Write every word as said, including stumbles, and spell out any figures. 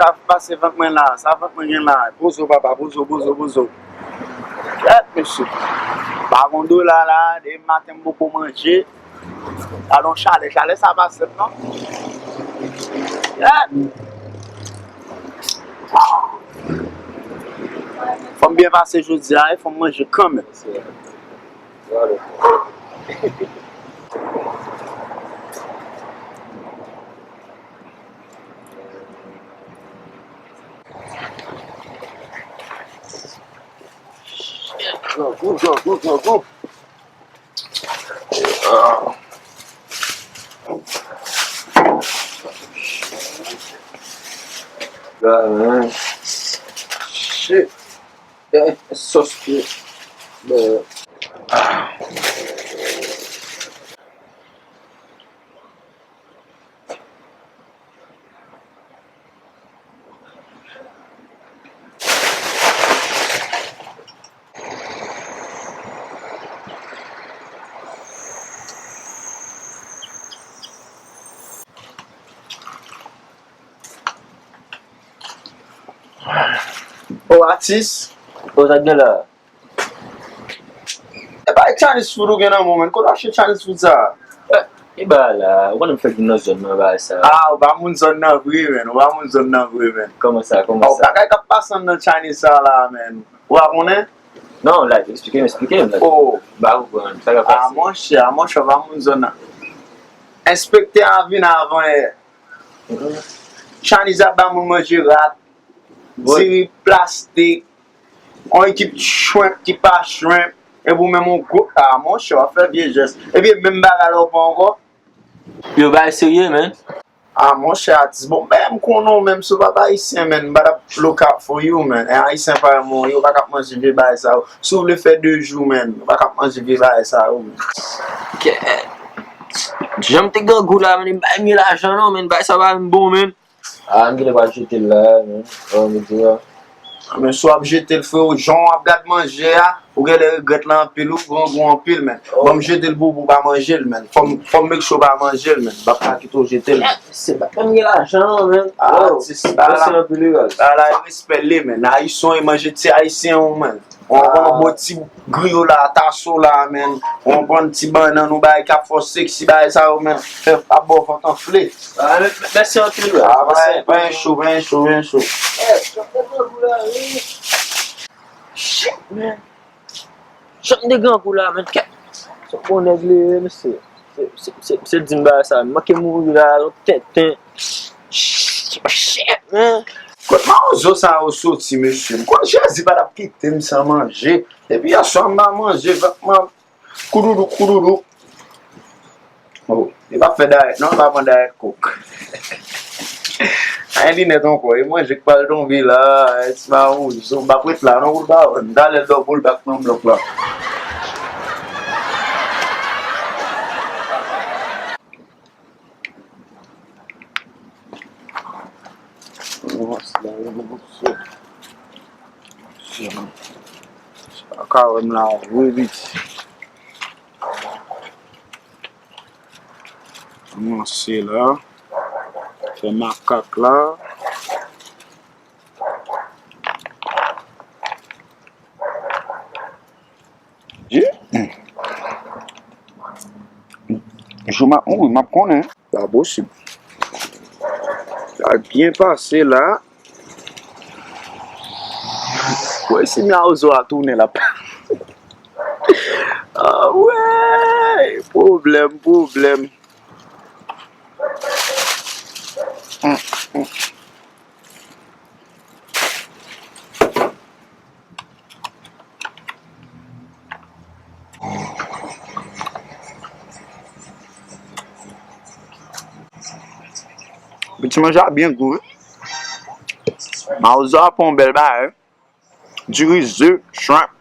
Sa pase vant mwen la, sa vant mwen gen la. Bozo, papa, bozo, bozo, bozo. Kèt, mesye. Pa gon dola la, depi maten m poko manje. Gade yon chalè, chalè sa pa senp non. Kèt. Fò m byen pase jodi a, fò m manje kanmenm. Grangou, grangou, grangou. Ah. Ah, man. Shit. Eh, sòs ki, eh, O, atis. O, sa k gen la? E pa Chinese food ou gen nan men w, man. Kote w achte Chinese food sa? Eh, e ba la, ou konnen m fèk vin nan zòn nan, ba sa. Ah, ou pa moun zòn nan vre, man. Ou pa moun zòn nan vre, man. Kòman sa, kòman sa? Bagay k ap pase anndan Chinese sa la, man. Ou pa konnen? Non, like, eksplike m, eksplike m, like. Oh. M pa konprann, sa k ap pase? Ah, monchè, ah, monchè, ou pa moun zòn nan. Enspektè a vin avan yè. Chinese ap ba moun manje rat, diri plastik, yon ekip shrimp ki pa shrimp, epi ou menm yon gwo, ah, monchè, w ap fè vye jès. Epi menm bagay la ou pran ankò? Yo, bagay serye, man. Ah, monchè, atis, bon, men m konnen w menm, si w pa t ayisyen, man, m pa t ap look out for you, man. E ayisyen parèy mwen, yo pa t ap manje vye bagay sa yo. Si w vle fè de jou, man, ou pa t ap manje vye bagay sa yo, man. Kè. Jan m te grangou la, man, m pa renmen lajan non, man, bagay sa pa menm bon, man. Ah, m genlè pral jete l la, man. Oh, m di a. Men si w ap jete l, freo, jan w ap gad manje a, ou genlè regrèt la anpil, ou grangou anpil, man. Oh. Ban m jete l pou ou, pou w pa manje l, man. Fò m, fò m make sure w pa manje l, man. M p ap ka kite w jete l, man. Se pa menm gen lajan, man. Ah, oh, atis, ba la, mèsi anpil, wi, baz. Ba la, respè li, man. Ayisyen, manje ti ayisyen, ou, man. Ou konprann, ah, bon ti griyo la, taso la, man. Ou konprann, ti bannann ou bay k ap fè w seksi, bagay sa yo, man. Fè ap ba w vant anfle. Ah, mè-, mè-, mèsi anpil, bro. Ah, mèsi anpil. Pa gen cho, pa gen cho, pa gen cho. Eh, jan m te grangou la, wi. Shit, man. Jan m te grangou la, man. Kè. Se bon nèg li ye, mesye. Se, se, se, se di m bagay sa. M manke mouri la, yon tenten. Shit, man. Kot mawozo sa yo soti, mesye? M konn Jezi pa t ap kite m san manje. Depi yèswa m pa manje, vant mwen ap koudoudou, koudoudou. Oh, li p ap fè dayèt, non, li pa pran dayèt kòk. Ay, linèt ankò, e manje k pral tonbe la, ti mawozo, m p ap ret la, non, pou l pa wè m. Talè l dòmi, l bak nan blòk la. Sa ka wè m la vre, piti. Kòmanse la. Fè makak la. Ye? Jou m ap mouri, m ap konnen. Pa posib. Sa byen pase la. Wè si mawozo a tounen l ap. Ah, wè! Pwoblèm, pwoblèm. Hum, hum. Piti manje a byen gou, wi. Mawozo a pran yon bèl bagay. Diri, ze, shrimp.